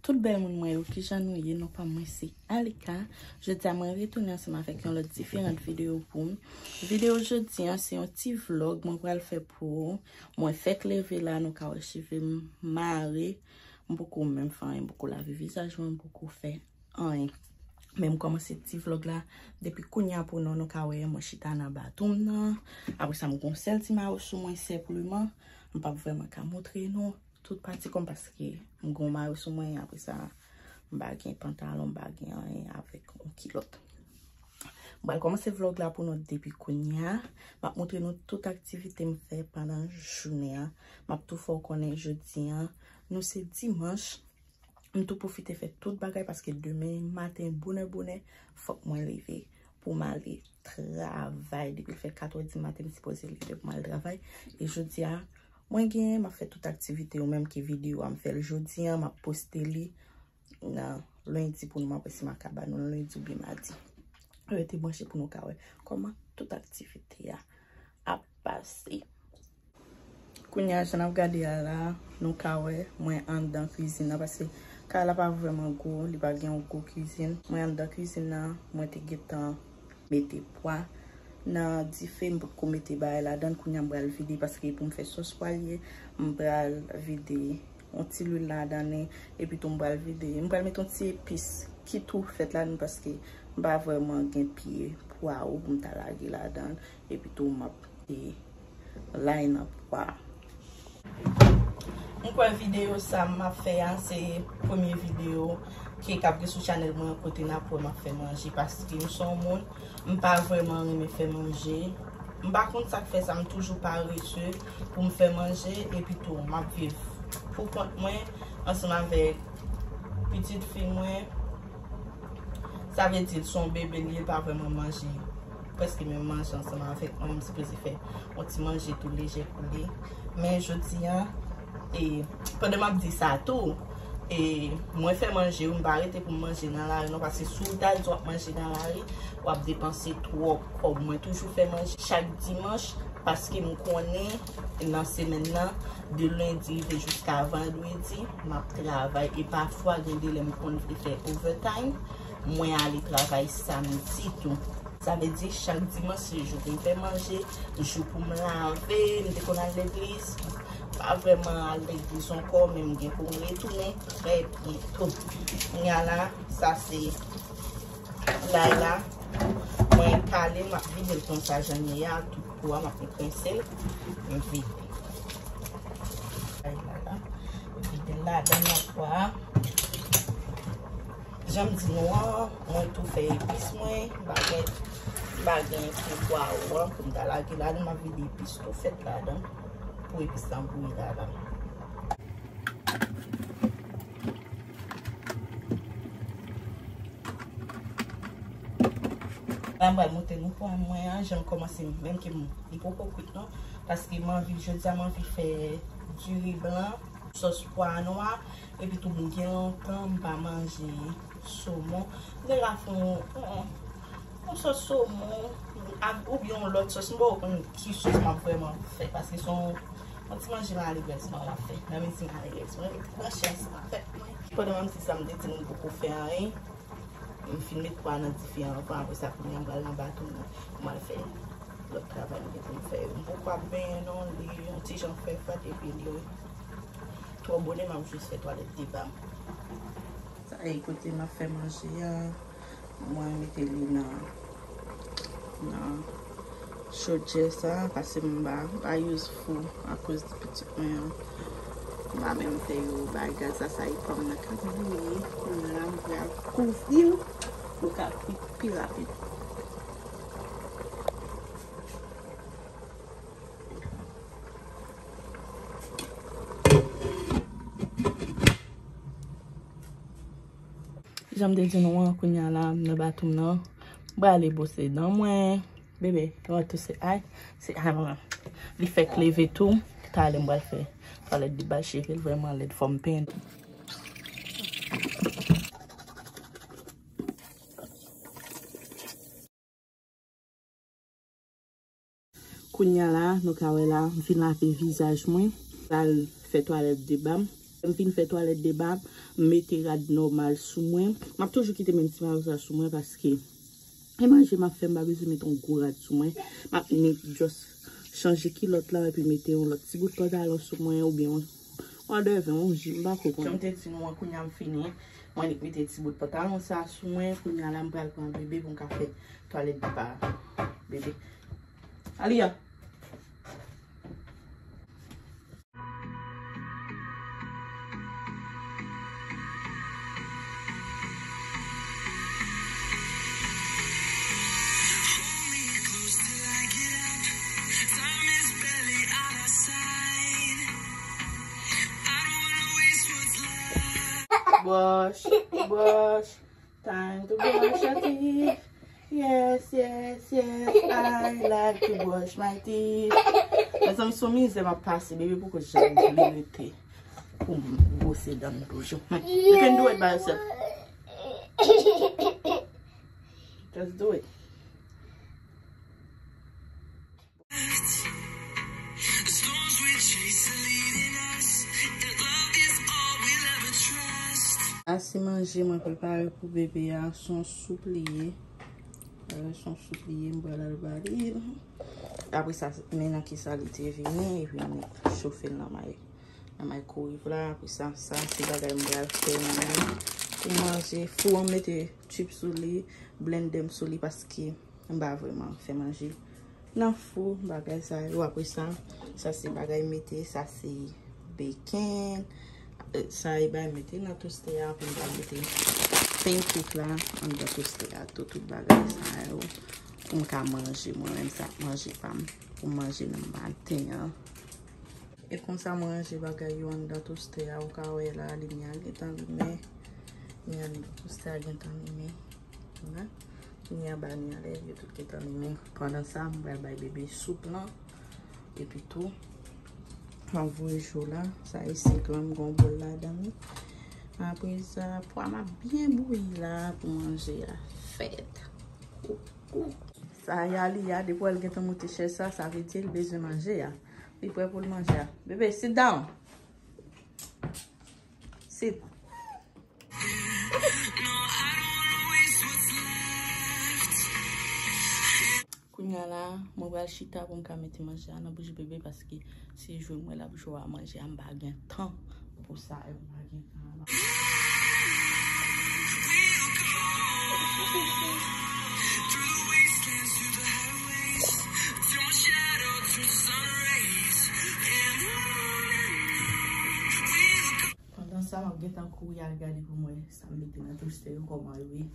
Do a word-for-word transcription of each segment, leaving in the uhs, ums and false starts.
Tout bèl moun mwen yo, kijan nou ye? Non pa mwen se Alika. Jodi a mwen retounen ansanm avèk yon lòt diferant videyo pou m. Videyo jodi an se yon ti vlòg mwen pral fè pou ou. Mwen fèk leve la, nou ka wè cheve m mare. M poko menm fè anyen, m poko lave vizaj mwen, m poko fè anyen. Men m kòmanse ti vlòg la depi kounye a pou nou, nou ka wè mwen chita nan batou m nan. Apre sa, m gon sèl ti mayo sou mwen senpleman. M p ap vrèman ka montre nou tout pati kò m paske m gon mayo sou mwen, apre sa, m pa gen pantalon, m pa gen anyen avèk yon kilòt. M pral kòmanse vlòg la pou nou depi kounye a. M ap montre nou tout aktivite m fè pandan jounen an. M ap tou fè w konnen jodi an, nou se dimanch. M tou pwofite fè tout bagay paske demen maten bonè bonè, fòk mwen leve pou m ale travay. Depi l fè kat è di maten, m sipoze leve pou m al travay. E jodi a, mwen gen, m ap fè tout aktivite yo, menm ke videyo a m fè l jodi an, m ap poste li nan lendi pou nou, m ap wè si m a ka ba nou lendi oubyen madi. Rete branche pou nou ka wè kòman tout aktivite a ap pase. Kounye a, jan n ap gade a la, nou ka wè mwen anndan kwizin nan, paske kay la pa vrèman gwo, li pa gen yon gwo kwizin. Mwen anndan kwizin nan, mwen te gentan mete pwa nan dife, m potko mete bagay ladan l. Kounye a, m pral vide, paske pou m fè sòs pwa l ye, m pral vide yon ti lwil ladan li, epi tou m pral vide, m pral mete yon ti epis ki tou fèt ladan, paske m pa vrèman gen pye pwawo pou m ta lage ladan l, epi tou m ap mete lay nan pwa. M kwè videyo sa m ap fè a, se premye videyo ke k ap gen sou chanèl mwen kote n ap wè m ap fè manje, paske m se yon moun, m pa vrèman renmen fè manje. M pa konn sa k fè sa, m toujou parese pou m fè manje, epi tou, m ap viv pou kont mwen, ansanm avèk pitit fi mwen. Sa vle di, l se yon bebe, li, li pa vrèman manje, prèske menm manje ansanm avèk mwen, m sipoze fè yon ti manje tou lejè pou li. Men jodi a, e, pandan m ap di sa tou, e, mwen fè manje, wi, m pa rete pou m manje nan lari, non, paske si w ta di w ap manje nan lari, w ap depanse twòp kòb. Mwen toujou fè manje chak dimanch, paske m konnen nan semèn nan, de lendi rive jiska vandredi, m ap travay, e pafwa gen de lè m konn vle fè overtime, mwen ale travay samdi tou. Sa vle di, chak dimanch se jou pou m fè manje, jou pou m lave, m te konn al legliz, pa vrèman al legliz ankò, men m gen pou m retounen trè byento. Kounye a la, sa se lay la, mwen kale, m ap vide l konsa jan l ye a, tou kou a, m ap prense l, m vide. Lay la, la, m vide l ladan nan pwa a. Jan m di nou an, mwen tou fè epis mwen, m pa gen, m pa gen pye pwawo an pou m ta lage ladan, m ap vide epis tou fèt ladan, pou epis lan bouyi ladan. La, m pral montre nou pwa mwen an, jan l kòmanse, menm ke m, li poko kwit non, paske m anvi, jodi a m anvi fè diri blan, sòs pwa nwa, epi tou m gen lontan m pa manje somon. M te ka fè yon, yon, yon sòs somon, ak, oubyen yon lòt sòs, m poko konn ki sòs m ap vrèman fè, paske se yon, yon ti manje malegrèz mwen m ap fè, nan mezi malegrèz mwen, branche ansanm avèk mwen. Pandan m ap di sa, m te di nou m poko fè anyen. M fin met pwa nan dife an anvan, apre sa, kounye a, m pral nan batou m nan, pou m al fè lòt travay m gen pou m fè yo. M poko ap benyen non, li yon ti jan frèfrèt, epi li twò bonè, m ap jis fè twalèt de ba m. Sa e kote m ap fè manje a, mwen mete li nan, nan chodyè sa, paske m pa, m pa use fou akoz de pitit mwen an. M pa menm fè yo bay gaz la, sa e pa m nan k ap bouyi. Kounye a la, m pral kouvri l pou l ka kwit pi rapid. Jan m te di nou an, kounye a la, m nan batou m nan. M prale bwose dan mwen. Bebe, ou wè tou se ay. Se ay mwen. Li fèk leve tou. Talè m pral fè twalèt de bal cheve l vrèman lèd, fò m penyen. Kounye a la, nou ka wè la, m fin lave vizaj mwen. Pral fè twalèt de ba m. M fin fè twalèt de ba, m mete rad nòmal sou mwen. M ap toujou kite menm ti mayo sa sou mwen paske e manje m ap fè, m pa bezwen mete yon gwo rad sou mwen. M ap ni just chanje kilòt la epi mete yon lòt ti bout pantalon sou mwen oubyen yon whatever, yon jip, m pa ko konnen. Jan m te di nou an, kounye a m fini. Mwen annik mete ti bout pantalon sa sou mwen. Kounye a la, m pral pran bebe pou m ka fè twalèt de ba bebe. Aliya. Bwòch, bwòch. Time to brush your teeth. Yes, yes, yes, I like to brush my teeth. Mezanmi, se yon mizè m ap pase, bebe poko janm vle rete pou m bwose dan m toujou. You can do it by yourself. Just do it. Sa se manje mwen prepare pou bebe a, se yon soup li ye. Se yon soup li ye, m pral al ba li. Apre sa, men nan ki sa li te vini, epi m chofe l nan may, nan maykwowev la. Apre sa, sa se bagay m pral fè mwen pou manje. Fou an, m mete tchip sou li, blende m sou li paske m pa vrèman fè manje nan fou, bagay sa yo. Apre sa, sa se bagay mete, sa se bacon. Sa e bay mete nan toastè a, pou m ta mete pancake la anndan toastè a tou, tout bagay sa yo. Pou m ka manje, mwen menm sa manje pa m, pou m manje nan maten an. E konsa mwen ranje bagay yo anndan toastè a, ou ka wè la, limyè a gentan limen. Limyè anndan toastè a gentan limen. Kounye a, ba ni anlè, yo tout gentan limen. Pandan sa, m pral bay bebe soup lan. Epi tou, m ap voye cho la. Sa e sik lan, m gon bòl ladan li. Apre sa, pwa m ap byen bouyi la pou manje a fèt. Sa e Aliya, depi w wè l gentan moute chèz sa, sa vle di l bezwen manje a. Li prè pou l manje a. Bebe, sit down. Sit. Kounye a la, mwen pral chita pou m ka mete manje a nan bouch bebe paske se jwe mwen l ap jwe a manje a, m pa gen tan pou sa, m pa gen tan. Pandan sa, m ap gentan kouri al gade pou m wè sa m mete nan toastè yo, kòman yo ye.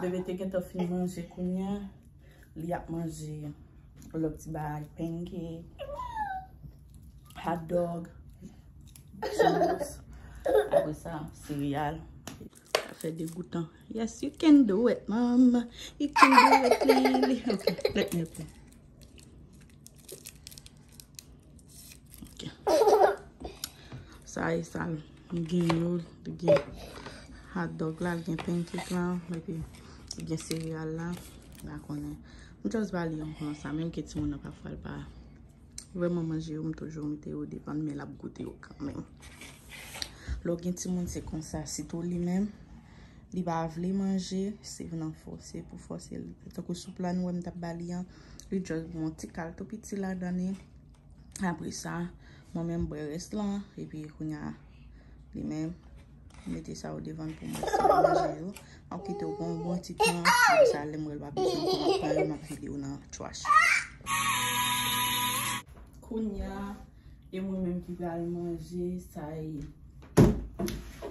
Bebe te gentan fin manje kounye a. Li ap manje lòt ti bagay, pancake, hot dog, chips. Apre sa, sereyal. Sa fè degoutan. Yes, you can do it, mom. You can do it, Lily. Okay, let me open. Ok. Sa e sa l gen yo, li gen hot dog la, li gen pancake la, epi li gen sereyal la. M pa konnen. M just ba li yon konsa, menm ke timoun nan pafwa l pa vrèman manje yo, m toujou mete yo devan l, men l ap goute yo kanmenm. Lè w gen timoun, se konsa, sitou li menm, li pa vle manje, se nan fòse pou fòse l. Tankou soup la nou wè m t ap ba li an, li just gen yon ti kal tou piti ladan li. Apre sa, mwen menm bwè rès lan, epi kounye a, li menm, mete sa yo devan l pou mwen, se manje yo. M ap kite yo pou yon bon ti tan, apre sa, lè m wè l pa bezwen ankò, m ap pran yo, m ap vide yo nan trash. Kounye a, e mwen menm ki pral manje, sa e,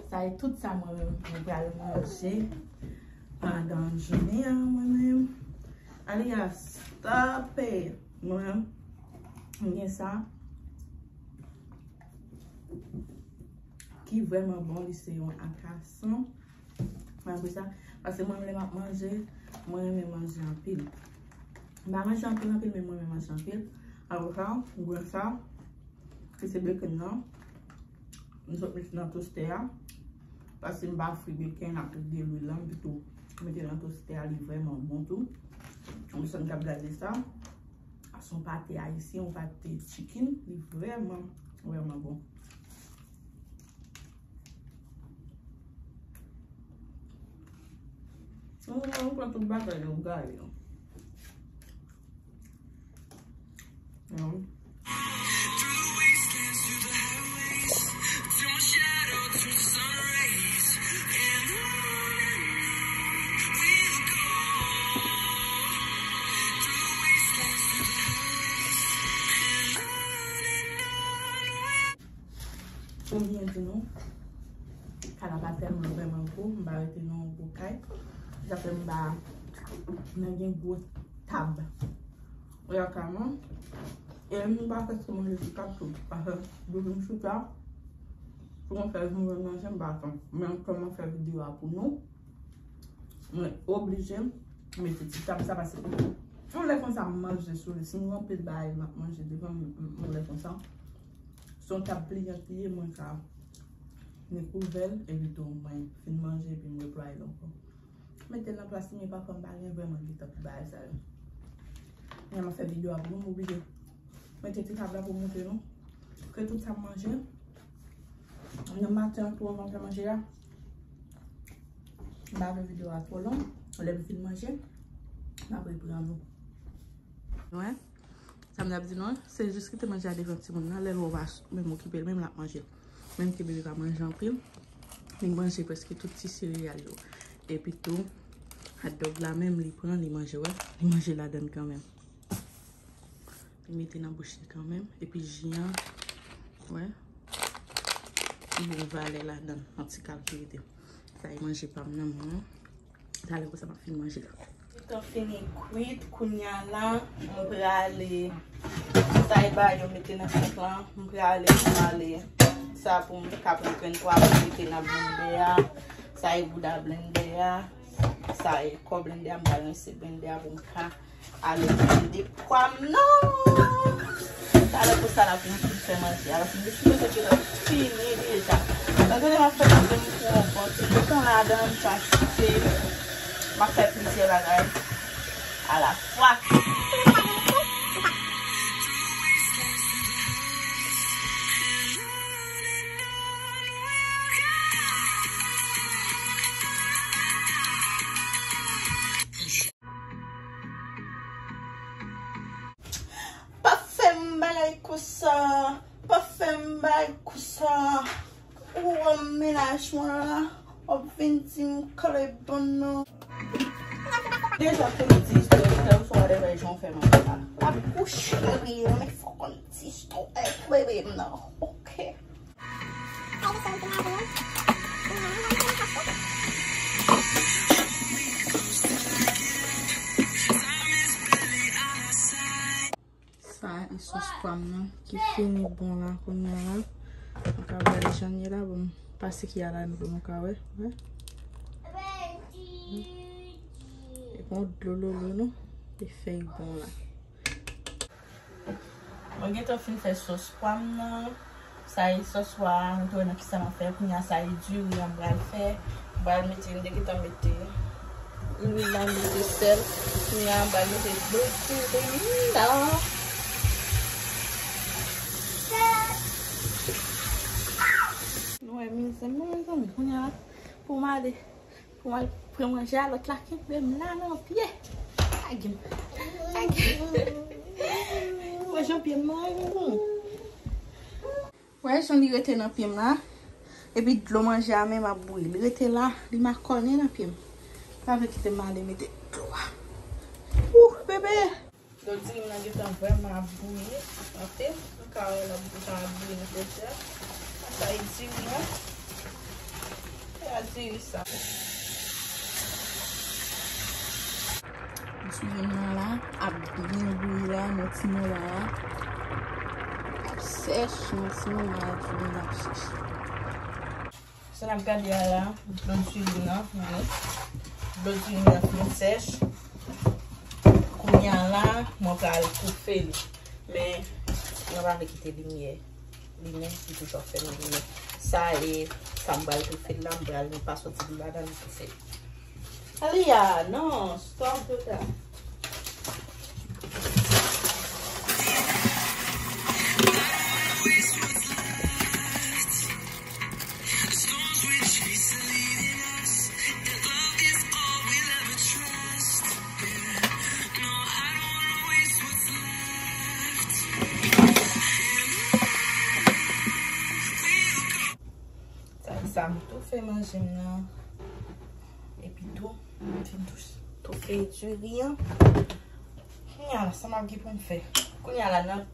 sa e tout sa mwen menm mwen pral manje pandan jounen an, mwen menm. Aliya, stop it! Mwen, mwen gen sa ki vrèman bon, li se yon akasan. Apre sa, paske mwen, lè m ap manje, mwen renmen manje anpil. M pa manje anpil, anpil, men mwen renmen manje anpil. Apre sa, m pran sa, ki se bacon nan, m sot mete nan toastè a, paske m pa fri bacon ak de lwil lan, m pito Mete nan toste a, li vrèman bon tou. Yon moun k ap gade sa, se yon pate ayisyen, yon pate chicken, li vrèman, vrèman bon. Ou, ou pran tout bagay yo, ou gaye yo. Non. Pou m byen di nou, kay la pa tèlman vrèman gwo, m pa rete nan yon gwo kay. Sa fè m pa nan gen gwo tab. Ou wè kay mwen? E m pa fè sou manje sou tab tou. Paske depi m chita, pou mwen fè vin manje, m pa tann. Men kòm mwen fè videyo a pou nou, mwen oblije mete ti tab sa paske yon lè konsa m manje sou li. Si m gen anpil bagay m ap manje devan m, m, yon lè konsa, se yon tab pliyan li ye, mwen ka ni kouvè l, epi tou mwen fin manje, epi m replwaye l ankò. Mete l nan plas li, men pafwa m pa gen vrèman gen tan pou bagay sa yo. Men m ap fè videyo a pou nou, m oblije mete ti tab la pou montre nou ke tout sa m manje nan maten an tou anvan m fè manje a. M pa vle videyo a twò long. Lè m fin manje, m ap reprann nou. Wè. Sa m t ap di nou, se jis kite manje a devan timoun nan, lè l wè w pa menm okipe l, menm l ap manje. Menm ke bebe pa manje anpil, li manje prèske tout ti sereyal yo. Epi tou, hot dog la menm, li pran, li manje, wè, li manje ladann kanmenm. Li mete nan bouch li kanmenm. Epi ji an, wè, li bon valè ladann, an ti kal ki rete. Sa e manje pa m nan, mwen. Talè konsa m ap fin manje la. Tan fini kwit, kounya la, mwen prale. Sa e bagay yo mete nan sink lan, mwen prale, mwen prale. Sa pou m ka pran grenn pwa pou mete nan blendè a. Sa e bouda blendè a. Sa e kò blendè a, m pral rense blendè a pou m ka ale mete de pwa m nan. Talè pou sa la pou m fin fè manje a. Paske m te fini deja. Nan gade m ap fè manje m pou yon bon ti tan ladan, m sa kite. M ap fè plizyè bagay alafwa. Pa fè m bagay konsa, pa fè m bagay konsa. Ou wè mennaj mwen la, w ap vin di m kale bann nan. Deja fè m di istwa, tèl swa de vè jan w fè manje la. L ap kouche li, men fò konn di istwa, bebe m nan, oke? Sa e sòs pwa m nan ki fini bon la kounye a la. Nou ka wè jan l ye la, bon, pase ki a la nou pou nou ka wè, wè. E bon dlo lolo nou, e fèy bon la. Mwen gentan fin fè sòs pwa m nan. Sa e sòs pwa a, nou te wè nan kisa m ap fè. Kounye a sa e diri a m pral fè. M pral mete, m te gentan mete lwil la, m mete sèl. Kounye a m pral mete dlo diri nan. Nou wè mizè m nan, mezanmi. Kounye a pou m ale. Pou m al pran manje a, lòt la kenbe m la nan pye. Lage m. Lage m. Wè jan pye m nan, wè jan li rete nan pye m la. Epi dlo manje a menm ap bouyi. Li rete la, li makònen nan pye m. Pa vle kite m ale mete dlo a. Ouh, bebe! Dlo diri m nan gentan vrèman ap bouyi. Tande, nou ka wè l ap gentan ap bouyi nan kote a. Sa e diri an. E a diri sa. Diri m nan la ap byen bouyi la, nan ti mwen la la. Ap sèch, nan ti mwen la, diri m ap sèch. Sa n ap gade a la, dlo diri nan, gade. Dlo diri nan fin sèch. Kounye a la, mwen pral toufe li. Men, mwen pa vle kite limyè limen, li toujou ap fèmen limen. Sa e, sa m pral toufe l la, m pral pa soti dlo ladan l toufe l. Li a, non, stop tout sa. Sa, sa m tou fè manje m nan. Epi tou, m fin tou, tou fè diri an. Kounye a la, sa m ap gen pou m fè? Kounye a la, nan,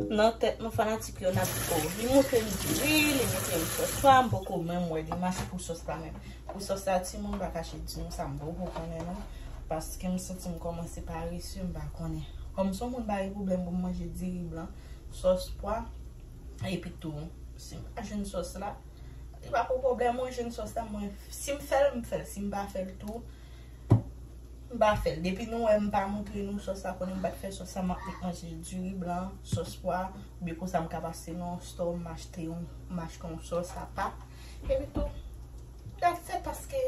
nan tèt nou fanatik yo, n ap di, oh, li montre m diri, li montre m sòs la, m poko menm wè li mache pou sòs la menm. Pou sòs la, timoun pa kache di nou sa, m poko konnen non. Paske m santi m kòmanse parese, m pa konnen. Kòm se yon moun pa gen pwoblèm pou m manje diri blan, sòs pwa, epi tou, si m pa jwenn sòs la, li pa pou pwoblèm, mwen jwenn sòs la, mwen, si m fè l, m fè l, si m pa fè l tou, m pa fè l. Depi nou wè m pa montre nou sòs la, konnen m pa t fè sòs la, m ap manje diri blan, sòs pwa, oubyen konsa m ka pase nan yon store, m achte yon, m achte yon sòs apa. Epi tou, that's it, paske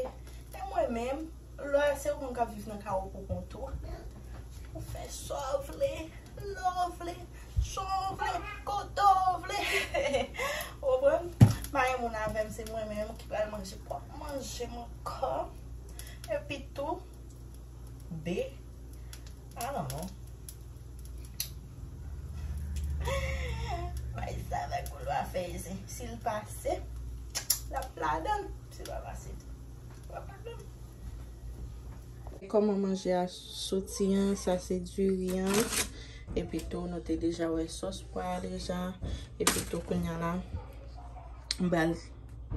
e mwen menm, lè se yon moun k ap viv nan kawo pou kont ou, ou fè sa w vle. Lè w vle, jan w vle, kote w vle. Ou konprann? Pa gen moun avè m, se mwen menm ki pral manje pwòp manje m ankò. Epi tou, be, I don't know. May sa avèk koulwa fè isit. Si l pase, l ap ladan l. Si l pa pase tou, l ap ladan l. Kòman manje a soti an, sa se diri an. Epi tou, nou te deja wè sòs pwa a deja. Epi tou, kounye a la, m pral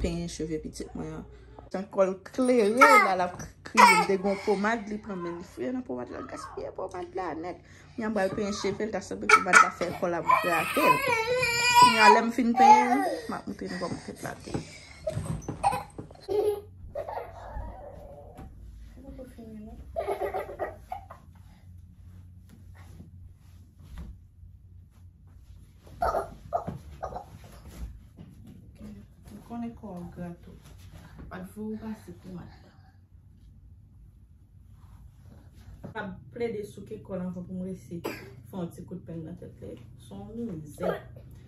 penyen cheve pitit mwen an. Tan kò l klere, la, l ap kriye. M te gon pomad, li pran men li fouye nan pomad la, l gaspiye pomad la nèt. Kounye a m pral penyen cheve l, ta sanble pomad la fè kò l ap grate l. Kounye a, lè m fin penyen l, m ap montre nou kòman tèt la te ye. Ou konnen kò w gra tou. Pa t voye w pase pomad la. Ap plede souke kò l anvan pou m resi fè yon ti kout peng nan tèt li. Se yon mizè.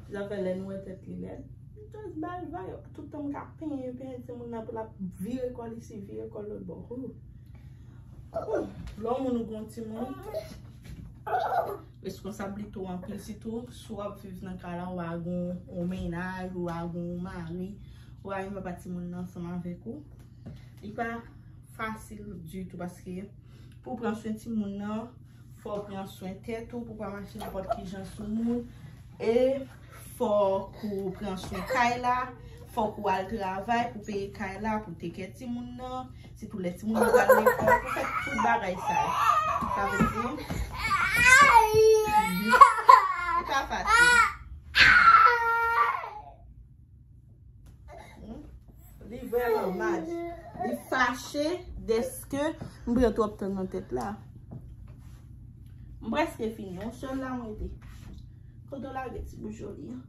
Zafè lè nou wè tèt li lèd, nou just ba l vag. Tout tan m ka penyen, penyen timoun nan pou l ap vire kò l isi, vire kò l lòt bò. Hoo. Lè yon moun ou gen yon timoun, responsablite w anpil, sitou si w ap viv nan kay la, w a gen yon mennaj, w a gen yon mari, w a gen papa timoun nan ansanm avèk ou. Li pa fasil ditou paske pou w pran swen timoun nan, fò w pran swen tèt ou, pou w pa mache nenpòt ki jan sou moun. E fòk ou pran swen kay la, fòk ou al travay pou peye kay la, pou teke timoun nan, sitou lè timoun nan pral lekòl, pou fè tout bagay sa yo. Sa vle di, mhm, li pa fasil. Hmm? Li vrèman mad. Li fache dèske m pran twòp tan nan tèt la. M prèske fini. Yon sèl la m rete. Kote w lage ti boujoli an?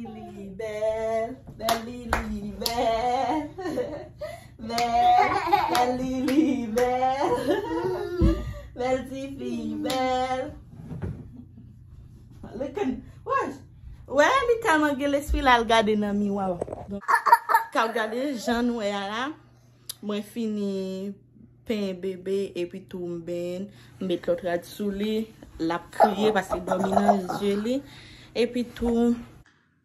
Lili bèl, bèl Lili bèl. Bèl, bèl Lili bèl. Bèl tifi bèl. Look at, watch. Wè, li tèlman gen lespri la, l gade nan miwa. Ka w gade jan nou wè a la. Mwen fini penyen bebe, epi tou m benyen, m met lòt rad sou li, l ap kriye paske dòmi nan je li. Epi tou,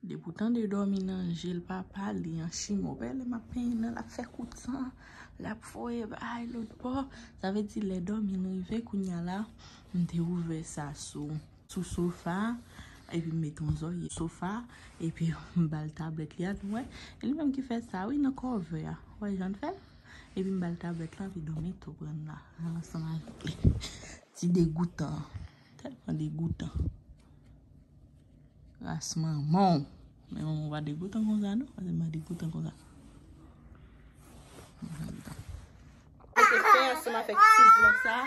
depi w tande dòmi nan je l papa, li an chimè. Ou wè lè m ap penyen nan, l ap fè kout san, l ap voye bay lòt bò. Sa vle di lè dòmi n rive, kounye a la, m te ouvè sa sou sou sofa, epi m met yon zòrye sofa, epi m ba l tablèt li a, nou wè. E li menm ki fè sa, wi, nan kòve a. Ou wè jan l fè l? Epi m ba l tablèt la, epi dòmi tou pran l la, ansanm avèk li. Ti degoutan. Tèlman degoutan. Ras manman w. Men manman w pa degoutan konsa, non. Paske m pa degoutan konsa. Mete fen ansanm avèk ti vlòg sa.